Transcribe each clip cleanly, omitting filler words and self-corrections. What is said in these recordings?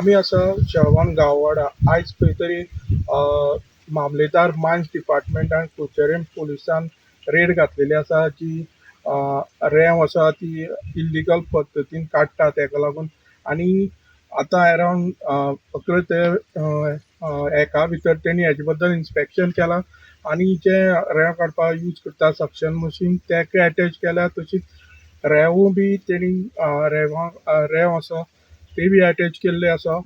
आमी आसा शेळवण गांववाडा. आयज खंय तरी मामलेदार मायन्स डिपार्टमेंटान कुडचडें पुलिसान रेड घातलेली आसा जी रेंव आसा ती इल्लिगल पद्दतीन काडटा तेका लागून. आनी आतां अरावंड 11 ते एका भितर तेणी हेजे बद्दल इन्स्पेक्शन केलां आनी जे रेंव काडपाक यूज करता सक्शन मशीन तेका एटॅच केल्या. तशीच रेंवूय बी तेणी रेंव आसा ते बी एटॅच केल्ले आसा.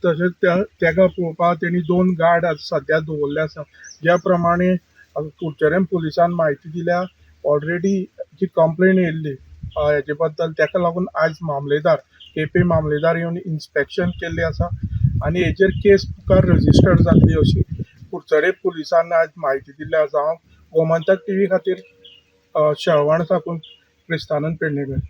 तशेंच तेका पळोवपाक तेणी 2 गार्ड सद्या दवरले आसा. ज्या प्रमाणे कुडचडें पुलिसान म्हायती दिल्या, ऑलरेडी जी कंप्लेन येयल्ली हेजे बद्दल, तेका लागून आयज मामलेदार केपे मामलेदार येवन इन्स्पेक्शन केल्ले आसा आनी हेजेर केस मुखार रजिस्टर जातली अशी कुडचडें पुलिसान आज म्हायती दिल्ली आसा. हांव गोमंतक टीव्ही खातीर शेळवण साकून क्रिस्तानंद पेडणेकर.